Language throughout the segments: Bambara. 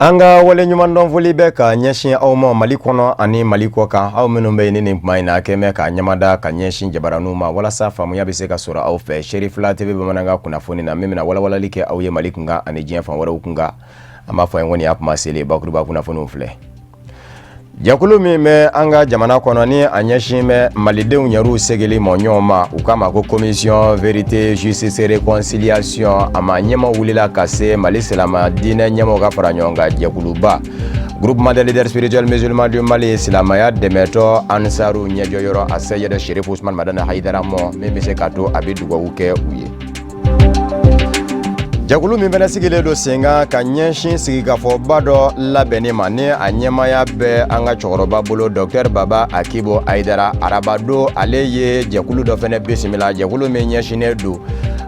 An ka waleɲumandɔn foli bɛ ka ɲɛsin aw ma Mali kɔnɔ ani Mali kɔ kan, aw minnu bɛ yen ni nin tuma in na kɛmɛ ka ɲɛmada ka ɲɛsin jabaraninw ma walasa faamuya bɛ se ka sɔrɔ aw fɛ Serifila TV bamanankan kunnafoni na, min bɛna walawalali kɛ aw ye Mali kunkan ani diɲɛ fan wɛrɛw kunkan. An b'a fɔ a ye ko nin y'a kuma selen, bakuruba kunnafoniw filɛ. Jɛkulu min bɛ an ka jamana kɔnɔ ni a ɲɛsin bɛ malidenw yɛrɛw seginni ma ɲɔgɔn ma, u k'a ma ko Commission vérité, justice, réconciliation, a ma ɲɛmaw wulila ka se Mali silamɛ diinɛ ɲɛmaw ka fara ɲɔgɔn kan jɛkuluba Groupement des leaders spirituels musulmans du Mali, silamɛya dɛmɛtɔ Ansaru ɲɛjɔyɔrɔ a Seyid Sherif Usman Madani Hayidara mɔ, min bɛ se ka to a bɛ dugawu kɛ u ye. Jɛkulu min fana sigilen don sen kan ka ɲɛsin sigikafɔba dɔ labɛnni ma, ni a ɲɛmaaya bɛ an ka cɛkɔrɔba bolo, Docteur Baba Akibo Hayidara, arabadon ale ye jɛkulu dɔ fana bisimila, jɛkulu min ɲɛsinnen don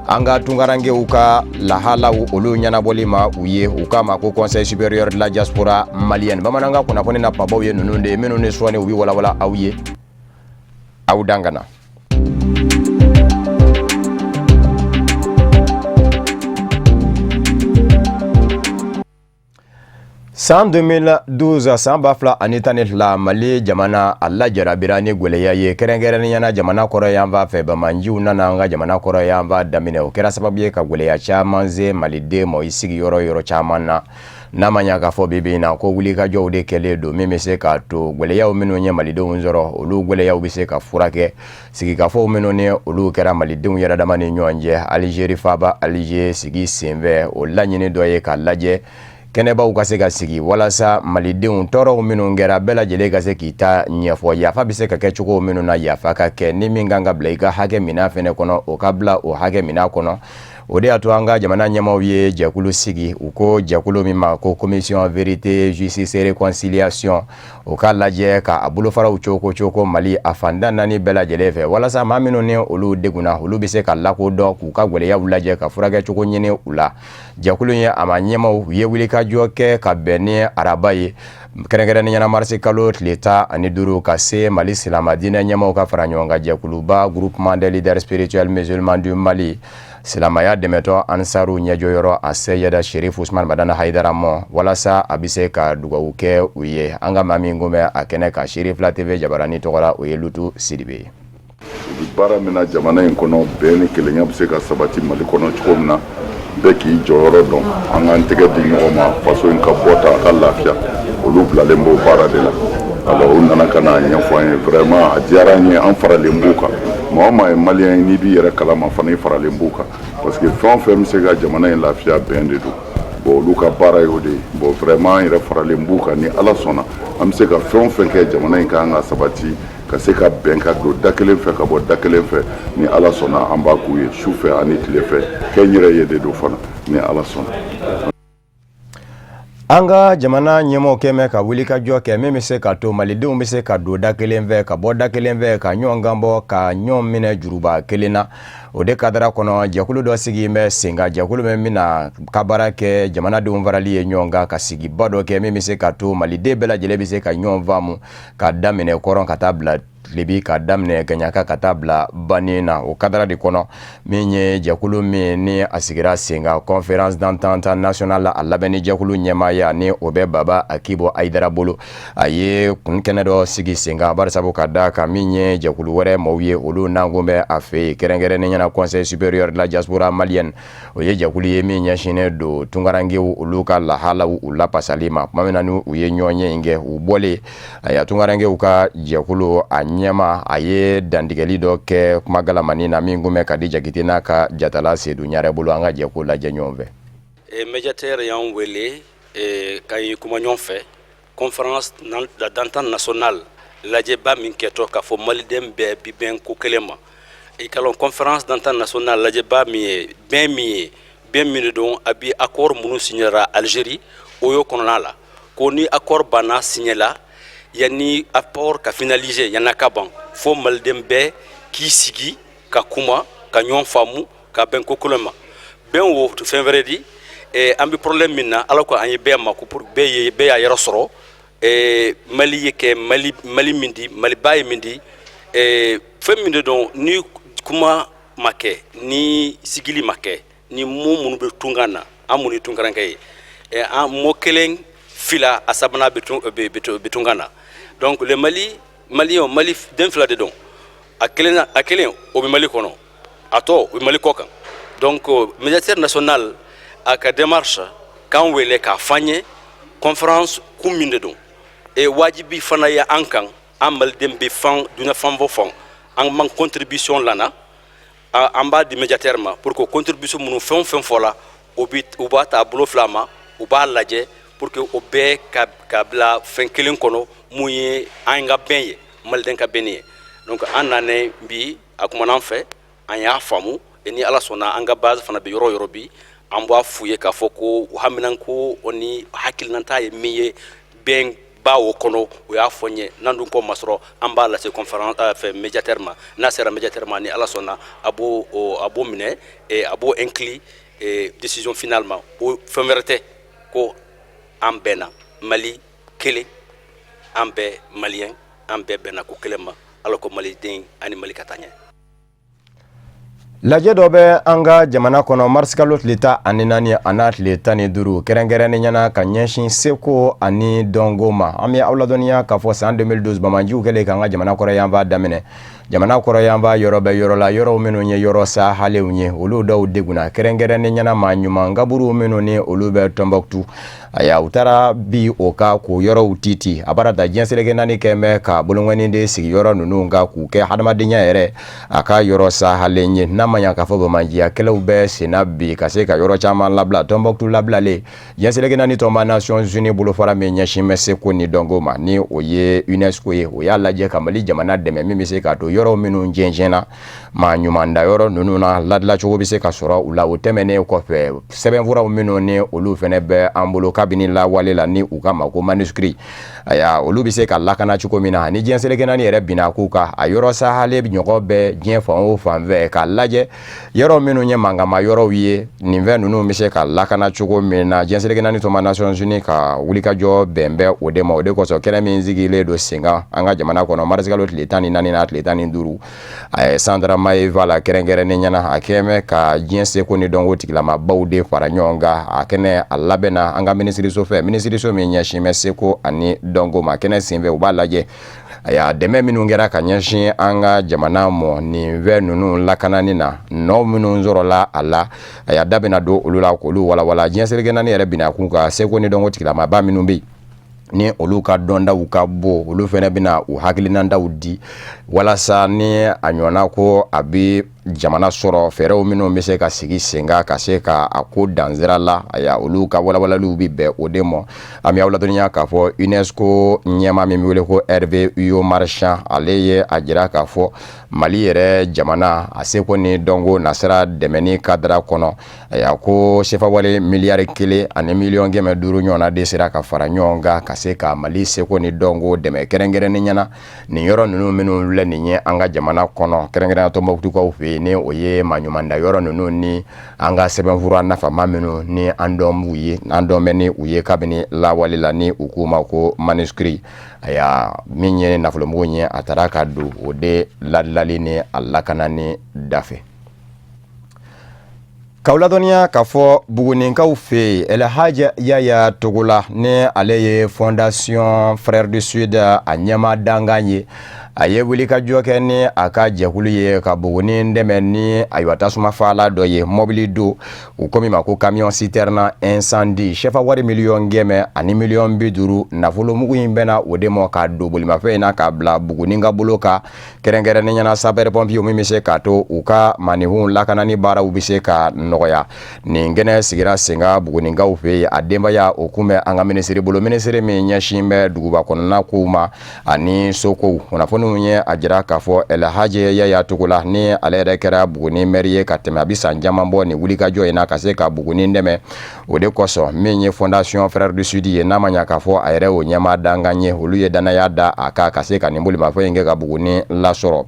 an ka tunkarankew ka lahalaw olu ɲɛnabɔli ma u ye, u k'a ma ko Conseil supérieur de la diaspora malienne. Bamanankan kunnafoni na babaw ye ninnu de ye, minnu ni sɔɔni u bɛ walawala aw ye. Aw dan ka na. San 2012, san 2012, Mali jamana a lajarabira ni gwɛlɛya ye, kɛrɛnkɛrɛnnenya na jamana kɔrɔyanfan fɛ. Banbaanciw nana an ka jamana kɔrɔyanfan daminɛ, o kɛra sababu ye ka gwɛlɛya caman se maliden ma i sigiyɔrɔ yɔrɔ caman na. N'a ma ɲa k'a fɔ bi bi in na ko wulikajɔw de kɛlen don min bɛ se k'a to gwɛlɛyaw minnu ye malidenw sɔrɔ, olu gwɛlɛyaw bɛ se ka furakɛ. Sigikafɔw minnu ni olu kɛra malidenw yɛrɛ dama ni ɲɔgɔn cɛ Alizeri faaba Alize sigi senfɛ, o laɲini dɔ ye k'a lajɛ kɛnɛbaw ka se ka sigi walasa malidenw tɔɔrɔw minnu kɛra, bɛɛ lajɛlen ka se k'i ta ɲɛfɔ, yafa bɛ se ka kɛ cogo minnu na, yafa ka kɛ, ni min kan ka bila i ka hakɛ minɛn fɛnɛ kɔnɔ, o ka bila o hakɛ minɛn kɔnɔ. O de y'a to an ka jamana ɲɛmaaw ye jɛkulu sigi, u ko jɛkulu min ma ko Commission vérité, justice, réconciliation, o k'a lajɛ ka a bolofaraw coko coko Mali a fan 14 bɛɛ lajɛlen fɛ, walasa maa minnu ni olu degunna, olu bɛ se ka lakodɔn, k'u ka gwɛlɛyaw lajɛ, ka furakɛcogo ɲini u la. Jɛkulu ye a ma ɲɛmaaw ye wulikajɔ kɛ ka bɛn ni araba ye, kɛrɛnkɛrɛnnenya na marisi kalo tile 15, ka se Mali silamɛ diinɛ ɲɛmaaw ka fara ɲɔgɔn kan jɛkuluba Groupement des leaders spirituels musulmans du Mali, silamɛya dɛmɛtɔ Ansaru ɲɛjɔyɔrɔ a Seyida Sherif Usman Madani Hayidara mɔ, walasa a bɛ se ka dugawu kɛ u ye. An ka maa min kun bɛ a kɛnɛ kan Serifila TV jabarani tɔgɔ la, o ye Lutu Sidibe ye. U bɛ baara min na jamana in kɔnɔ, bɛn ni kelenya bɛ se ka sabati Mali kɔnɔ cogo min na, bɛɛ k'i jɔyɔrɔ dɔn, an k'an tɛgɛ di ɲɔgɔn ma, faso in ka bɔ ta, a ka lafiya. Olu bilalen b'o baara de la. Alors u nana ka n'a ɲɛfɔ an ye, vraiment a diyara an ye, an faralen b'u kan. Maa o maa ye malien ye, n'i b'i yɛrɛ kalama fana, i faralen b'u kan, parce que fɛn o fɛn bɛ se ka jamana in lafiya, bɛn de don. Bon, olu ka baara y'o de ye. Bon, vraiment an yɛrɛ faralen b'u kan. Ni Ala sɔnna, an bɛ se ka fɛn o fɛn kɛ, jamana in ka kan ka sabati, ka se ka bɛn, ka don da kelen fɛ, ka bɔ da kelen fɛ, ni Ala sɔnna, an b'a k'u ye su fɛ ani tile fɛ. Kɛ n yɛrɛ ye de don fana, ni Ala sɔnna. An ka jamana ɲɛmɔgɔw kɛmɛ ka wulikajɔ kɛ min bɛ se ka to malidenw bɛ se ka don da kelen fɛ, ka bɔ da kelen fɛ, ka ɲɔgɔn kan bɔ, ka ɲɔgɔn minɛ juruba kelen na. O de kadara kɔnɔ, jɛkulu dɔ sigi bɛ sen kan, jɛkulu min bɛna ka baara kɛ jamanadenw farali ye ɲɔgɔn kan, ka sigiba dɔ kɛ min bɛ se ka to maliden bɛɛ lajɛlen bɛ se ka ɲɔgɔn faamu, ka daminɛ kɔrɔn ka taa bila tilebi, ka daminɛ Gaɲaka ka taa bila Banin na. O kadara de kɔnɔ, min ye jɛkulu min ni a sigira sen kan, Conférence d'entente nationale, a labɛnni jɛkulu ɲɛmaaya ni o bɛ Baba Akibo Ayidara bolo, a ye kun kɛnɛ dɔ sigi sen kan, barisabu ka da kan min ye jɛkulu wɛrɛ maaw ye, olu nakun bɛ a fɛ yen, kɛrɛnkɛrɛnnenya na Conseil supérieur de la diaspora malienne. O ye jɛkulu ye min ɲɛsinnen don tunkarankew olu ka lahalaw u lapasali ma. Tuma min na ni u ye ɲɔgɔn ye in kɛ, u bɔlen a tunkarankew ka jɛkulu a ɲɛma, a ye dantigɛli dɔ kɛ kuma galamani na min kun bɛ ka di Jakite n'a ka jatala Sedu Ɲarɛ bolo. An ka jɛ k'o lajɛ ɲɔgɔn fɛ. Médiateur y'an wele ka ye kuma ɲɔgɔn fɛ Conférence d'entente nationale lajɛba min kɛtɔ k'a fɔ maliden bɛɛ bi bɛn ko kelen ma. I ka lɔn, Conférence d'entente nationale lajɛba min ye bɛn min ye, bɛn min de don, a bi accord minnu signera Algérie, o y'o kɔnɔna la ko ni accord banna signé la, yanni accord ka finaliser, yanni ka ban, fo maliden bɛɛ k'i sigi ka kuma, ka ɲɔgɔn faamu, ka bɛn ko kelen ma. Bɛn wo fɛn wɛrɛ di. An bɛ problème min na, Ala ko an ye bɛɛ ma ko pour bɛɛ ye, bɛɛ y'a yɛrɛ sɔrɔ. Mali ye kɛ Mali, Mali min di, Maliba ye min di, fɛn min de don, ni kuma ma kɛ, ni sigili ma kɛ, ni mɔ minnu bɛ tunkan na, an minnu ye tunkarankɛ ye, an mɔ kelen fila, a sabanan bɛ tunga na. Donc le Mali, maliyɛn, Mali den fila de don. A kelen, a kelen o bɛ Mali kɔnɔ, a tɔ o bɛ Mali kɔ kan. Donc médiateur national a ka démarche k'an wele k'a f'an ye conférence kun min de don, et wajibi fana ye an kan, an maliden bɛ fan duɲa fan o fan, an man contribution lana, an b'a di médiateur ma pour que contribution minnu, fɛn o fɛn fɔla, o bi u b'a ta bolo fila ma, u b'a lajɛ pour que o bɛɛ ka bila fɛn kelen kɔnɔ mun ye an ka bɛn ye, maliden ka bɛn ye. Donc an nanen bi, a kumana an fɛ, an y'a faamu. Ni Ala sɔnna, an ka base fana bɛ yɔrɔ o yɔrɔ bi, an b'a f'u ye k'a fɔ ko haminanko o ni hakilinata ye min ye, bɛn ba o kɔnɔ, o y'a fɔ n ye. N'an dun ko ma sɔrɔ, an b'a lase conférence fɛ médiateur ma. N'a sera médiateur ma, ni Ala sɔnna, a b'o minɛ, a b'o inclus décision finale ma. O fɛn wɛrɛ tɛ ko an bɛnna Mali kelen, an bɛɛ maliyɛn, an bɛɛ bɛnna ko kelen ma. Ala ko maliden ani Mali ka taa ɲɛ. Lajɛ dɔ bɛ an ka jamana kɔnɔ marisikalo tile 14 a n'a tile 15, kɛrɛnkɛrɛnnen ɲɛna ka ɲɛsin seko ani dɔnko ma. An bɛ aw ladɔnniya k'a fɔ san 2012, banbaanciw kɛlen k'an ka jamana kɔrɔ daminɛ, jamana kɔrɔyanfa yɔrɔ bɛ yɔrɔ la, yɔrɔ minnu ye yɔrɔ sa halenw ye, olu dɔw degunna, kɛrɛnkɛrɛnnen ɲɛna maa ɲuman kaburu minnu ni olu bɛ Tɔnbɔkutu. Aya, u taara bi o ka k'o yɔrɔw titi a bara ta diɲɛ seleke naani kɛ bɛ ka bolonkɔni de sigi yɔrɔ ninnu kan k'u kɛ hadamadenya yɛrɛ a ka yɔrɔ sa halen ye. N'a ma ɲa k'a fɔ bamajiya kɛlɛw bɛ senna bi ka se ka yɔrɔ caman labila, Tɔnbɔkutu labilalen, diɲɛ seleke naani tɔnba Nations Unies bolofara min ɲɛsin bɛ seko ni dɔnko ma, ni o ye UNESCO ye, o y'a lajɛ ka Mali jamana dɛmɛ min bɛ se k'a to yɔrɔ minnu jɛnsɛnna, maa ɲuman da yɔrɔ ninnu na, ladilacogo bɛ se ka sɔrɔ u la. O tɛmɛnen kɔfɛ, sɛbɛnfuraw minnu ni olu fana bɛ an bolo kabini lawale la, ni u ka ma ko manuscrit, aya, olu bɛ se ka lakana cogo min na, ni diɲɛ seleke naani yɛrɛ binna k'u kan, a yɔrɔ sahalen ɲɔgɔn bɛ diɲɛ fan o fan fɛ, k'a lajɛ yɔrɔ minnu ye mankama yɔrɔw ye, nin fɛn ninnu bɛ se ka lakana cogo min na. Diɲɛ seleke naani tɔnba Nations Unies ka wulikajɔ bɛn bɛ o de ma. O de kosɔn, kɛnɛ min sigilen don sen kan an ka jamana kɔnɔ marisikalo tile 14 n'a tile 15, Centre Maeva la kɛrɛnkɛrɛnnen ɲɛna, a kɛn bɛ ka diɲɛ seko ni dɔnko tigilamabaw de fara ɲɔgɔn kan. A kɛnɛ a labɛnna an ka minisiriso fɛ, minisiriso min ɲɛsin bɛ seko ani dɔnko ma. Kɛnɛ senfɛ, u b'a lajɛ aya dɛmɛ minnu kɛra ka ɲɛsin an ka jamana mɔ nin fɛn ninnu lakanani na, nɔ minnu sɔrɔla a la, a da bɛna don olu la k'olu walawala. Diɲɛ seleke naani yɛrɛ bina k'u ka seko ni dɔnko tigilamaba minnu bɛ yen, ni olu ka dɔndaw ka bon, olu fana bɛna u hakilinadaw di walasa ni a ɲɔgɔnna ko a bɛ jamana sɔrɔ, fɛɛrɛw minnu bɛ se ka sigi sen kan ka se ka a ko dansira la. Aya, olu ka walawalaliw bɛ bɛn o de ma. An bɛ aw ladɔnniya k'a fɔ UNESCO ɲɛmaa min bɛ wele ko Hervé Huot-Marchand, ale ye a jira k'a fɔ Mali yɛrɛ jamana a seko ni dɔnko nasira dɛmɛni cadre kɔnɔ, aya, ko sefa wari miliyari 1 ani miliyɔn 500 ɲɔgɔnna de sera ka fara ɲɔgɔn kan ka se ka Mali seko ni dɔnko dɛmɛ, kɛrɛnkɛrɛnnen ɲɛna nin yɔrɔ ninnu minnu filɛ nin ye an ka jamana kɔnɔ, kɛrɛnkɛrɛnnenya Tɔnbɔkutukaw fɛ yen, ni o ye maa ɲumanda yɔrɔ ninnu ni an ka sɛbɛnfura nafama minnu ni an dɔn b'u ye, an dɔn bɛ ni u ye kabini lawale la, ni u k'u ma ko manuscrit. Aya, min ye nafolomugu ye, a taara ka don o de ladilali ni a lakanani dafɛ. K'aw ladɔnniya k'a fɔ Buguninkaw fɛ yen, Elhaji Yaya Togola, ni ale ye Fondation Frères du Sud a ɲɛmaa dankan ye, a ye wulikajɔ kɛ ni a ka jɛkulu ye ka Buguni dɛmɛ ni ayiwa tasuma fagala dɔ ye, mɔbili don u ko min ma ko camion citerne incendie. Sefa wari miliyɔn 100 ani miliyɔn 50, nafolomugu in bɛna o de ma k'a don bolimafɛn in na k'a bila Buguni ka bolo kan, kɛrɛnkɛrɛnnen ɲɛna sapeur pompier, min bɛ se k'a to u ka maaninfinw lakanani baaraw bɛ se ka nɔgɔya. Nin kɛnɛ sigira sen kan Buguninkaw fɛ yen. A denbaya o kun bɛ an ka minisiri bolo, minisiri min ɲɛsin bɛ duguba kɔnɔna kow ma ani sokow. Kunnafoniw ye a jira k'a fɔ Elhaji Yaya Togola, ni ale yɛrɛ kɛra Buguni mɛri ye ka tɛmɛ, a bɛ san caman bɔ nin wulikajɔ in na ka se ka Buguni dɛmɛ. O de kosɔn, min ye Fondation Frères du Sud ye, n'a ma ɲa k'a fɔ a yɛrɛ o ɲɛmaa dankan ye, olu ye danaya da a kan ka se ka nin bolimafɛn in kɛ ka Buguni lasɔrɔ.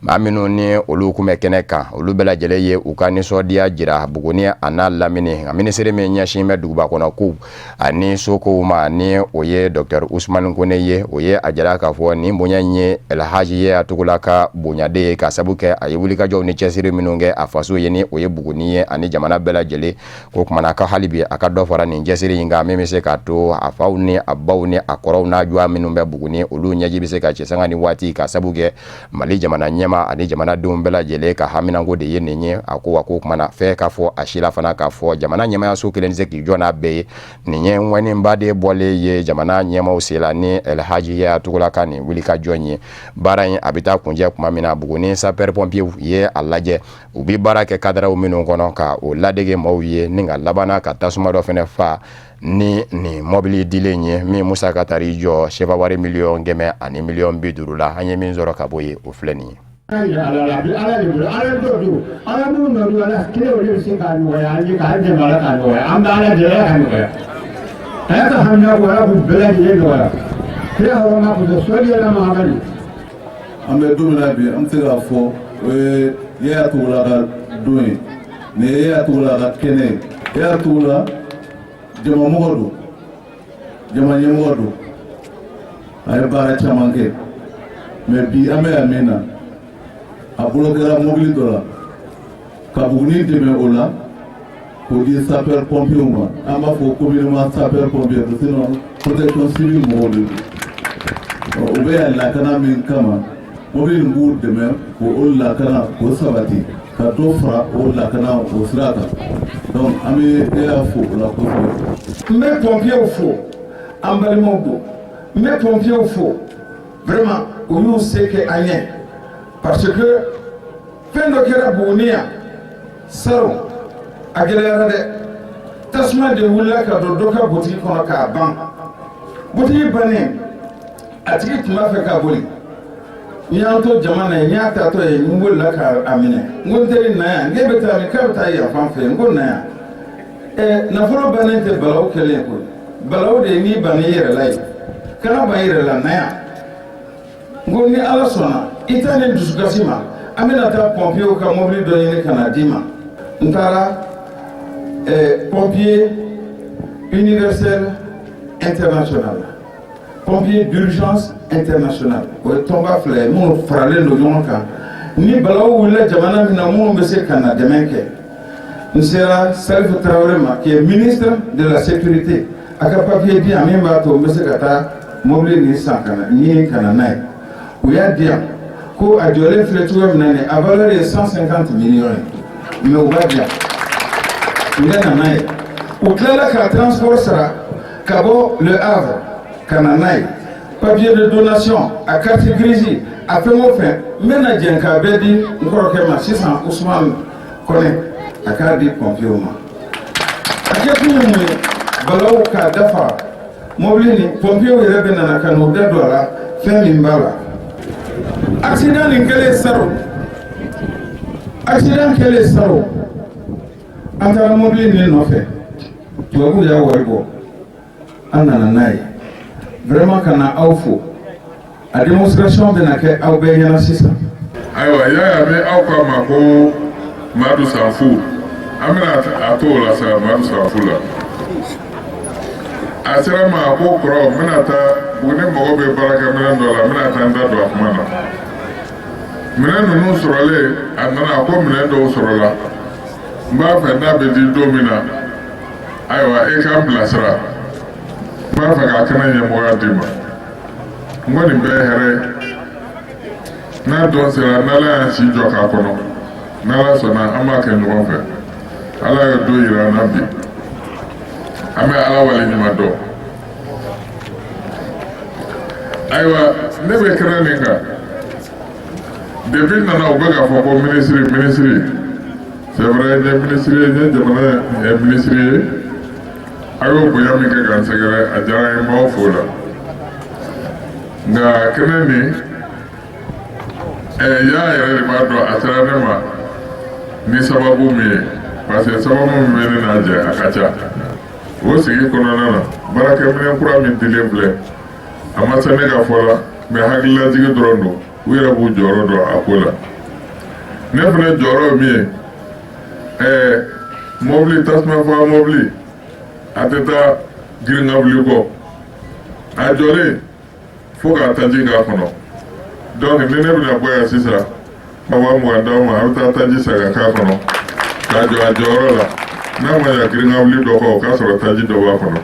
Maa minnu ni olu kun bɛ kɛnɛ kan, olu bɛɛ lajɛlen ye u ka nisɔndiya jira Buguni a n'a lamini. Nka minisiri min ɲɛsin bɛ duguba kɔnɔ kow ani sokow ma, ni o ye Dr Usumani Kone ye, o ye a jira k'a fɔ nin bonya in ye Elhaji Yaya Togola ka bonya de ye, ka sabu kɛ a ye wulikajɔw ni cɛsiri minnu kɛ a faso ye, ni o ye Buguni ye ani jamana bɛɛ lajɛlen. Ko kumana ka hali bi a ka dɔ fara nin cɛsiri in kan, min bɛ se k'a to a faw ni a baw ni a kɔrɔw n'a jɔn minnu bɛ Buguni, olu ɲɛji bɛ se ka cɛ sanga ni waati, ka sabu kɛ Mali jamana ɲɛmaa ani jamanadenw bɛɛ lajɛlen ka haminanko de ye nin ye. A ko wa ko kumana fɛ k'a fɔ a si la fana k'a fɔ jamana ɲɛmaayaso kelen tɛ se k'i jɔ n'a bɛɛ ye. Nin ye ŋɔniba de bɔlen ye jamana ɲɛmaaw sen la ni Elhaji Yaya Togola ka nin wulikajɔ in ye. Baara in a bɛ taa kuncɛ tuma min na, Buguni sapeur pompier ye a lajɛ u bɛ baara kɛ cadre minnu kɔnɔ, ka o ladege maaw ye, ni ka labanna ka tasuma dɔ fana fa ni nin mɔbili dilen ye, min musaka taar'i jɔ sefa wari 150 000 000 la. An ye min sɔrɔ ka bɔ yen, o filɛ nin ye. Ala de bolo, Ala dɔ don, Ala minnu nɔ don, Ala kelen o de bɛ se k'a nɔgɔya an ye, k'an dɛmɛ, Ala k'a nɔgɔya. An bɛ Ala deli, Ala k'a nɔgɔya. A y'a ka hamina ko Ala k'u bɛɛ lajɛlen nɔgɔya kira hɔrɔma kosɔn, sɔli ala Mahamadu. An bɛ don min na bi, an bɛ se k'a fɔ o ye Yaya Togola ka don ye. Nin ye Yaya Togola ka kɛnɛ ye. Yaya Togola jamamɔgɔ don, jama ɲɛmɔgɔ don, a ye baara caman kɛ. Mais bi an bɛ yan min na, a bolo kɛra mobili dɔ la ka Buguni dɛmɛ o la k'o di sapeur pompier ma. An b'a fɔ communément sapeur pompier, sinon protection civile mɔgɔw de don. U bɛ yan lakana min kama, mobili in b'u dɛmɛ k'o lakana, k'o sabati, ka dɔ fara o lakana o sira kan. Donc an bɛ e y'a fo o la kosɛbɛ. N bɛ pompiers fo, an balimaw don. N bɛ pompiers fo vraiment, u y'u se kɛ an ye, parce que fɛn dɔ kɛra Buguni yan salon, a gɛlɛyara dɛ. Tasuma de wulila ka don dɔ ka butigi kɔnɔ k'a ban. Butigi bannen, a tigi tun b'a fɛ ka boli. N y'an to jama na yen, n y'a taatɔ ye, n bolila k'a minɛ. N ko n teri, na yan. N k'e bɛ taa min? K'a bɛ taa yan fan fɛ. N ko na yan. Ɛ, nafolo bannen tɛ balawu kɛlen ye koyi. Balawu de ye n'i banna i yɛrɛ la ye. Kana ban i yɛrɛ la, na yan. N ko ni Ala sɔnna, i ta ni dusukasi ma, an bɛna taa pompiers ka mobili dɔ ɲini ka na d'i ma. N taara pompier universel international, pompier d'urgence international, o ye tɔnba fila ye minnu faralen don ɲɔgɔn kan ni balawu wulila jamana min na, minnu bɛ se ka na dɛmɛ kɛ. N sera Salifu Tarawele ma, qui est ministre de la sécurité, a ka papier di yan min b'a to n bɛ se ka taa mobili nin san ka na ɲini ka na n'a ye. U y'a di yan ko a jɔlen filɛ cogoya min na nin, a valeur ye 150 millions ye, mais u b'a di yan, n bɛ na n'a ye. U tilala ka transport sara ka bɔ Le Havre ka na n'a ye. Papier de donation, a carte grise, a fɛn o fɛn, n bɛna jɛn k'a bɛɛ di n kɔrɔkɛ ma sisan, Usumani Kɔnɛ, a k'a di pompiers ma. A kɛ kun ye mun ye? Balawu k'a dafa. Mobili nin, pompiers yɛrɛ bɛ nana ka n'u da don a la, fɛn min b'a la. Accident nin kɛlen salon, accident kɛlen salon, an taara mobili nin nɔfɛ, tubabuw y'a wari bɔ, an nana n'a ye. Vraiment, ka na aw fo, a démonstration bɛna kɛ aw bɛɛ ɲɛna sisan. Ayiwa, Yaya ni aw k'a ma ko Madu Sanfu, an bɛna a to o la sa. Madu Sanfu la, a sera ma, a ko kɔrɔ, n bɛna taa Buguni, mago bɛ baarakɛminɛn dɔ la, n bɛna taa n da don a kuma na. Minɛn ninnu sɔrɔlen, a nana, a ko minɛn dɔw sɔrɔla, n b'a fɛ n'a bɛ di don min na, ayiwa, e k'an bilasira, n b'a fɛ k'a kɛnɛ ɲɛmɔgɔya d'i ma. N ko nin bɛɛ ye hɛrɛ ye. N'a don sera, n'Ala y'an si jɔ k'a kɔnɔ, n'Ala sɔnna, an b'a kɛ ɲɔgɔn fɛ. Ala ye don yira an na bi, an bɛ Ala wale ɲuman dɔn. Ayiwa, ne bɛ kɛnɛ nin kan depuis n nana, u bɛ k'a fɔ ko minisiri, minisiri. C'est vrai, n ye minisiri ye, n ye jamana minisiri ye. A y'o bonya min kɛ ka n sɛgɛrɛ, a diyara n ye, n b'aw fo la. Nka kɛnɛ nin, y'a yɛrɛ de b'a dɔn a sera ne ma ni sababu min ye, parce que sababu min bɛ ne n'a jɛ, a ka ca. O sigi kɔnɔna na, baarakɛminɛn kura min dilen filɛ, a ma se ne ka fɔ la, mais hakililajigi dɔrɔn don. U yɛrɛ b'u jɔyɔrɔ dɔn a ko la. Ne fana jɔyɔrɔ ye min ye, mɔbili, tasuma faga mɔbili, a tɛ taa girin ka wuli kɔ, a jɔlen fo k'a taji k'a kɔnɔ. Donc ni ne bɛna bɔ yan sisan ka 20 000 d'aw ma, a bɛ taa taji san ka k'a kɔnɔ k'a jɔ a jɔyɔrɔ la. N'a ma ɲa girin ka wuli dɔ kɔ, o k'a sɔrɔ taji dɔ b'a kɔnɔ.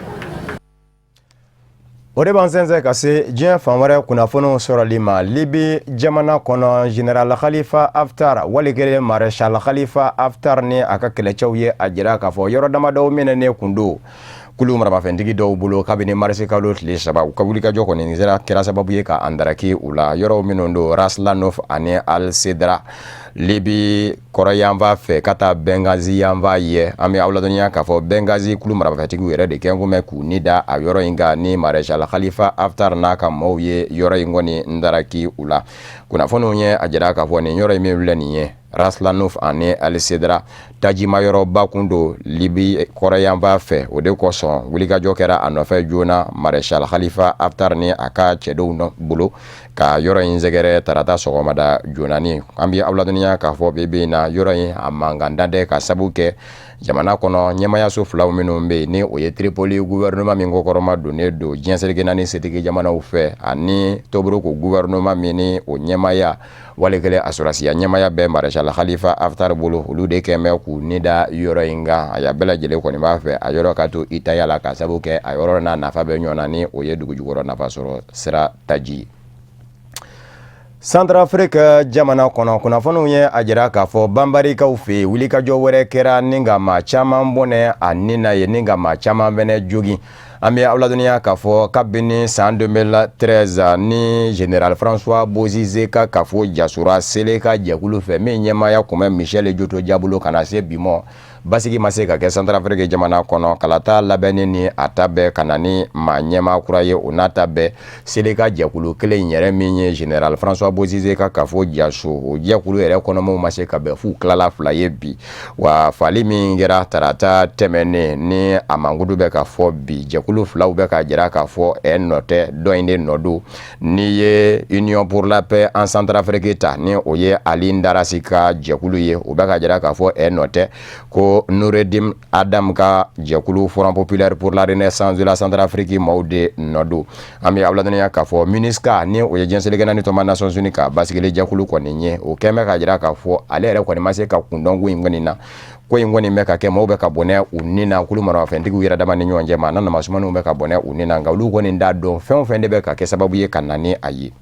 O de b'an sɛnsɛn ka se diɲɛ fan wɛrɛ kunnafoniw sɔrɔli ma. Libi jamana kɔnɔ, Général Khalifa Haftar, wali kelen Maréchal Khalifa Haftar ni a ka kɛlɛcɛw ye a jira k'a fɔ yɔrɔ damadɔw minɛnen kun don kulu maramafɛntigi dɔw bolo kabini marisi kalo tile 3. U ka wulikajɔ kɔni sera kɛra sababu ye ka andaraki u la, yɔrɔw minnu don Ras Lanuf ani Al Sidra, Libi kɔrɔyanfan fɛ ka taa Benghazi yanfan ye. An bɛ aw ladɔnniya k'a fɔ Benghazi kulu maramafɛntigiw yɛrɛ de kɛn kun bɛ k'u ni da a yɔrɔ in kan ni Maréchal Khalifa Haftar n'a ka maaw ye yɔrɔ in kɔni ndaraki u la. Kunnafoniw ye a jira k'a fɔ nin yɔrɔ in min filɛ nin ye, Ras Lanuf ani Al Sidra, tajima yɔrɔba kun don Libi kɔrɔyanfan fɛ. O de kosɔn wulikajɔ kɛra a nɔfɛ joona Maréchal Khalifa Haftar ni a ka cɛdenw bolo ka yɔrɔ in sɛgɛrɛ tarata sɔgɔmada joonani. An bɛ aw ladɔnniya k'a fɔ bi bi in na, yɔrɔ in a mankan dan tɛ, ka sabu kɛ jamana kɔnɔ ɲɛmayaso filaw minnu bɛ yen, ni o ye Tripoli gouvernement min kɔkɔrɔma donnen don diɲɛ seleke naani setigi jamanaw fɛ, ani Tobruk gouvernement min ni o ɲɛmaya, wali kelen a sɔrɔsiya ɲɛmaya bɛ Maréchal Khalifa Haftar bolo, olu de kɛn bɛ k'u ni da yɔrɔ in kan. A bɛɛ lajɛlen kɔni b'a fɛ a yɔrɔ ka to i taya la, ka sabu kɛ a yɔrɔ n'a nafa bɛ ɲɔgɔn na, ni o ye dugu jukɔrɔ nafa sɔrɔ sira taji ye. Centrafrique jamana kɔnɔ, kunnafoniw ye a jira k'a fɔ banbarikaw fɛ yen, wulikajɔ wɛrɛ kɛra ni ka maa caman bɔnɛ a ni na ye, ni ka maa caman fɛnɛ jogin. An bɛ aw ladɔnniya k'a fɔ kabini san 2013 ni Général François Bozizé ka kafo jasora Seleka jɛkulu fɛ min ɲɛmaaya kun bɛ Michel Djotodia bolo, ka na se bi mɔ, basigi ma se ka kɛ Centrafrique jamana kɔnɔ. Kalata labɛnni ni a ta bɛɛ ka na ni maa ɲɛmaa kura ye, o n'a ta bɛɛ, Seleka jɛkulu kelen yɛrɛ min ye Général François Bozizé ka kafo jaso, o jɛkulu yɛrɛ kɔnɔmaw ma se ka bɛn f'u tilala fila ye bi. Wa fali min kɛra tarata tɛmɛnen ni a mankutu bɛ ka fɔ bi, jɛkulu filaw bɛ ka jira k'a fɔ ɛ nɔ tɛ, dɔ in de nɔ don. N'i ye Union pour la paix en Centrafrique ta, ni o ye Ali Ndarasi ka jɛkulu ye, o bɛ ka jira k'a fɔ ɛ nɔ tɛ, ko Noureddin Adam ka jɛkulu Front populaire pour la renaissance de la Centrafrique maaw de nɔ don. An bɛ aw ladɔnniya k'a fɔ MINUSCA, ni o ye diɲɛ seleke naani tɔnba Nations Unies ka basigili jɛkulu kɔni ye, o kɛn bɛ ka jira k'a fɔ ale yɛrɛ kɔni ma se ka kundɔn ko in kɔni na. Ko in kɔni bɛ ka kɛ, maaw bɛ ka bɔnɛ u ni na kulu maramafɛntigiw yɛrɛ dama ni ɲɔgɔn cɛ ma n'a namasumaniw bɛ ka bɔnɛ u ni na, nka olu kɔni t'a dɔn fɛn o fɛn de bɛ ka kɛ sababu ye ka na ni a ye.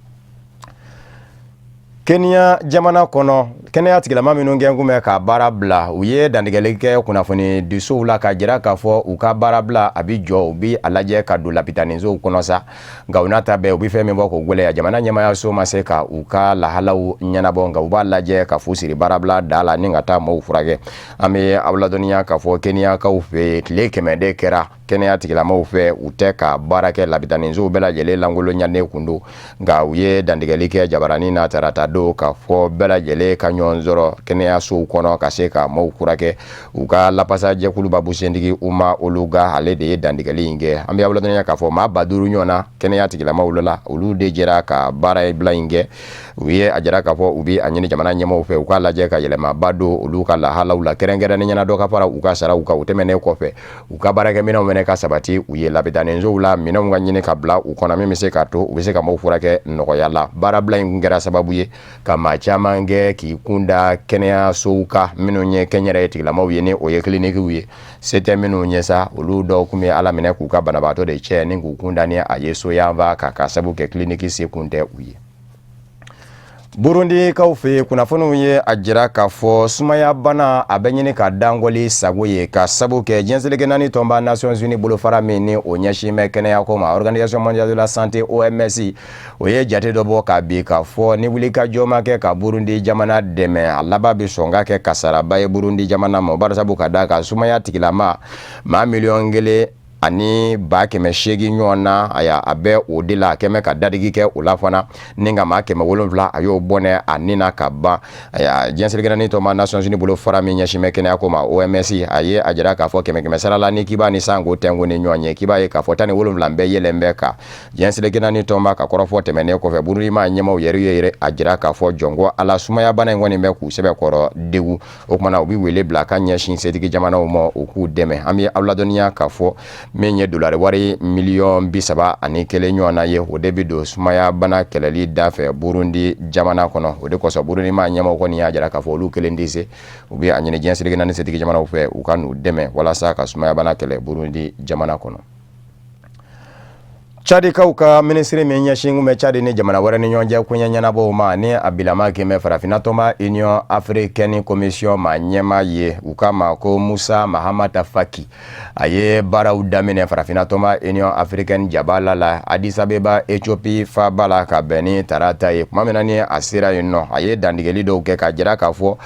Kenya jamana kɔnɔ, kɛnɛya tigilama minnu kɛn kun bɛ ka baara bila, u ye dantigɛli kɛ kunnafoni disow la ka jira k'a fɔ u ka baara bila a bi jɔ, u bi a lajɛ ka don lapitanisow kɔnɔ sa. Nka u n'a ta bɛɛ, u bi fɛn min bɔ k'o gwɛlɛya, jamana ɲɛmayaso ma se ka u ka lahalaw ɲɛnabɔ, nka u b'a lajɛ ka fu siri baarabila da la ni ka taa maaw furakɛ. An bɛ aw ladɔnniya k'a fɔ Kenyakaw fɛ yen, tile 100 de kɛra kɛnɛya tigilamaw fɛ u tɛ ka baara kɛ, lapitanisow bɛɛ lajɛlen lankolonyalen kun don. Nka u ye dantigɛli kɛ jabaranin na tarata don k'a fɔ bɛɛ lajɛlen ka ɲɔgɔn sɔrɔ kɛnɛyasow kɔnɔ ka se ka maaw furakɛ. U ka lapasajɛkulu babusentigi Uma Oluga, ale de ye dantigɛli in kɛ. An bɛ aw ladɔnniya k'a fɔ maa 5000 ɲɔgɔn na kɛnɛya tigilamaw la, olu de jɛra ka baara bila in kɛ. U ye a jira k'a fɔ u bɛ a ɲini jamana ɲɛmaaw fɛ, u k'a lajɛ ka yɛlɛmaba don olu ka lahalaw la, kɛrɛnkɛrɛnnen ɲɛna dɔ ka fara u ka saraw kan. O tɛmɛnen kɔfɛ, u ka baarakɛminɛnw fɛnɛ ka sabati u ye, lapitanisow la minɛnw ka ɲini ka bila u kɔnɔ min bɛ se k'a to u bɛ se ka maaw furakɛ nɔgɔya la. Baarabila in kun kɛra sababu ye ka maa caman kɛ k'i kun da kɛnɛyasow kan minnu ye kɛnyɛrɛye tigilamaw ye, ni o ye kilinikiw ye. Se tɛ minnu ye sa, olu dɔw kun bɛ ala minɛ k'u ka banabaatɔ de cɛ ni k'u kun da ni a ye so yanfan ka sabu kɛ kiliniki se kun tɛ u ye. Burundikaw fɛ yen, kunnafoniw ye a jira k'a fɔ sumaya bana a bɛ ɲini ka dangɔli sago ye, ka sabu kɛ diɲɛ seleke naani tɔnba Nations Unies bolofara min ni o ɲɛsin bɛ kɛnɛyako ma, Organisation mondiale de la santé, OMS, o ye jate dɔ bɔ k'a bi k'a fɔ ni wulikajɔ ma kɛ ka Burundi jamana dɛmɛ, a laban bɛ sɔn ka kɛ kasaraba ye Burundi jamana ma, barisabu ka d'a kan sumaya tigilama maa 1 miliyɔn. ani 800 ɲɔgɔn na. Aya, a bɛ o de la, a kɛmɛ ka dadigi kɛ o la fana, ni ka maa 700 a y'o bɔnɛ a ni na ka ban. Aya, diɲɛ seleke naani tɔnba Nations Unies bolo fara min ɲɛsin bɛ kɛnɛya ko ma, OMS, a ye a jira k'a fɔ kɛmɛ kɛmɛ sara la, ni k'i b'a ni sanko tɛnko ni ɲɔgɔn ye, k'i b'a ye k'a fɔ 17 bɛɛ yɛlɛn bɛ kan. Diɲɛ seleke naani tɔnba ka kɔrɔfɔ tɛmɛnen kɔfɛ, Burundi maa ɲɛmaaw yɛrɛ ye a jira k'a fɔ jɔnko ala sumayabana in kɔni bɛ k'u sɛbɛkɔrɔ degun. O kumana u bɛ wele bila ka ɲɛsin setigi jamanaw ma, u k'u dɛmɛ. An bɛ aw ladɔnniya k'a fɔ min ye dolari wari miliyɔn 31 ɲɔgɔn na ye, o de bɛ don sumayabana kɛlɛli da fɛ Burundi jamana kɔnɔ. O de kosɔn Burundi maa ɲɛmaaw kɔni y'a jira k'a fɔ olu kelen tɛ se, u bɛ a ɲini diɲɛ seleke naani setigi jamanaw fɛ, u ka n'u dɛmɛ walasa ka sumayabana kɛlɛ Burundi jamana kɔnɔ. Cadikaw ka minisiri min ɲɛsin kun bɛ Cadi ni jamana wɛrɛ ni ɲɔgɔn cɛ koɲɛ ɲɛnabɔw ma, ni a bilama kɛn bɛ Farafinna tɔnba Union africaine commission ma ɲɛmaa ye, u k'a ma ko Musa Mahamata Faki, a ye baaraw daminɛ Farafinna tɔnba Union africaine jabala la Addis Abeba, Ethiopie faaba la, ka bɛn ni tarata ye. Tuma min na ni a sera yen nɔ, a ye dantigɛli dɔw kɛ k'a jira k'a fɔ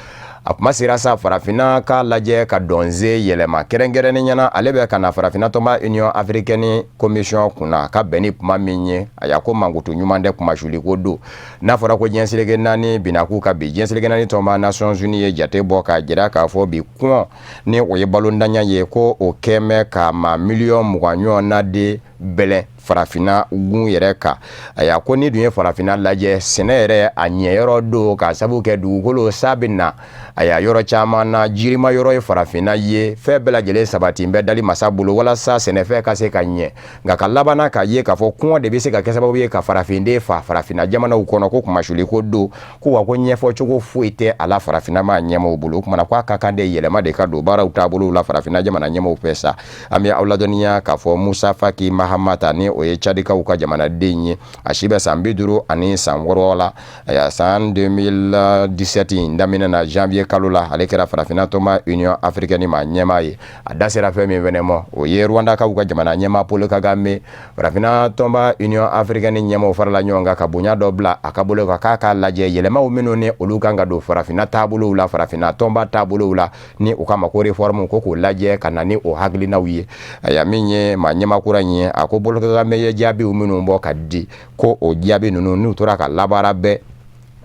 a kuma sera sa Farafinna k'a lajɛ ka dɔnze yɛlɛma. Kɛrɛnkɛrɛnnenya na, ale bɛ ka na Farafinna tɔnba Union africaine commission kunna ka bɛn ni kuma min ye, a y'a ko mankutu ɲuman tɛ, kumasuli ko don. N'a fɔra ko diɲɛ seleke naani binakun ka bi, diɲɛ seleke naani tɔnba Nations Unies ye jate bɔ k'a jira k'a fɔ bi kɔngɔ, ni o ye balondanya ye, ko o kɛmɛ ka maa miliyɔn 20 ɲɔgɔn na de bɛlɛn Farafinna gun yɛrɛ kan. Aya, ko ni dun ye Farafinna lajɛ, sɛnɛ yɛrɛ a ɲɛyɔrɔ don, ka sabu kɛ dugukolo sa bɛ na. Aya, yɔrɔ caman na, jirima yɔrɔ ye Farafinna ye, fɛn bɛɛ lajɛlen sabati bɛ dali masa bolo walasa sɛnɛfɛn ka se ka ɲɛ. Nka ka labanna k'a ye k'a fɔ kɔngɔ de bɛ se ka kɛ sababu ye ka farafinden fa Farafinna jamanaw kɔnɔ, ko kumasuli ko don, ko wa ko ɲɛfɔcogo foyi tɛ a la Farafinna maa ɲɛmaaw bolo. O kumana ko a ka kan de yɛlɛma de ka don baaraw taabolow la Farafinna jamana ɲɛmaaw fɛ sa. An bɛ aw ladɔnniya k'a fɔ Musa Faki Mahamata, ni o ye Cadikaw ka jamanaden ye, a si bɛ san 56 la. Aya, san 2017 in daminɛ na, janvier kalo la, ale kɛra Farafinna tɔnba Union africaine maa ɲɛmaa ye. A da sera fɛn min fɛnɛ ma, o ye Rwandakaw ka jamana ɲɛmaa Paul Kagame. Farafinna tɔnba Union africaine ɲɛmaaw farala ɲɔgɔn kan ka bonya dɔ bila a ka bolo kan, k'a k'a lajɛ yɛlɛmaw minnu ni olu kan ka don Farafinna taabolow la, Farafinna tɔnba taabolow la, ni u k'a ma ko réforme, ko k'o lajɛ ka na ni o hakilinaw ye. Aya, min ye maa ɲɛmaa kura in ye, a ko Paul Kagame ye jaabiw minnu bɔ ka di, ko o jaabi ninnu, n'u tora ka labaara bɛɛ,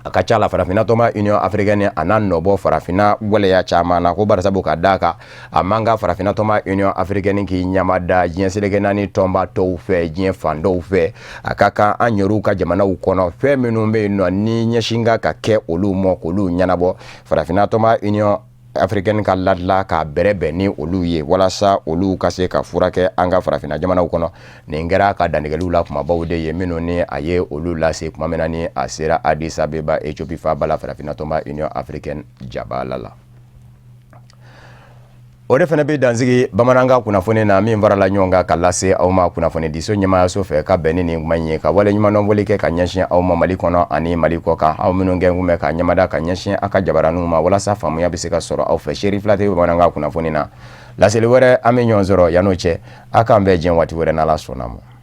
a ka ca la Farafinna tɔnba Union africaine a n'a nɔbɔ Farafinna gwɛlɛya caman na. Ko barisabu ka d'a kan, a man ka Farafinna tɔnba Union africaine k'i ɲama da diɲɛ seleke naani tɔnba tɔw fɛ, diɲɛ fan dɔw fɛ. A ka kan an yɛrɛw ka jamanaw kɔnɔ, fɛn minnu bɛ yen nɔ ni ɲɛsin ka ka kɛ olu ma, k'olu ɲɛnabɔ, Farafinna tɔnba Union africaine ka ladila k'a bɛrɛbɛn ni olu ye walasa olu ka se ka furakɛ an ka Farafinna jamanaw kɔnɔ. Nin kɛra ka dantigɛliw la kumabaw de ye minnu ni a ye olu lase tuma min na ni a sera Addis Abeba, Ethiopie faaba la, Farafinna tɔnba Union africaine jabala la. O de fana bɛ dansigi bamanankan kunnafoni na min farala ɲɔgɔn kan ka lase aw ma kunnafonidiso ɲɛmaayaso fɛ ka bɛn ni nin kuma in ye, ka wale ɲumandɔn kɛ ka ɲɛsin aw ma Mali kɔnɔ ani Mali kɔ kan, aw minnu kɛ kun bɛ ka ɲɛmada ka ɲɛsin aw ka jabaraninw ma walasa faamuya bɛ se ka sɔrɔ aw fɛ. Seri fila tɛ bamanankan kunnafoni na. Laseli wɛrɛ, an bɛ ɲɔgɔn sɔrɔ. Yan'o cɛ, aw k'an bɛn diɲɛ waati wɛrɛ, n'Ala sɔnna ma.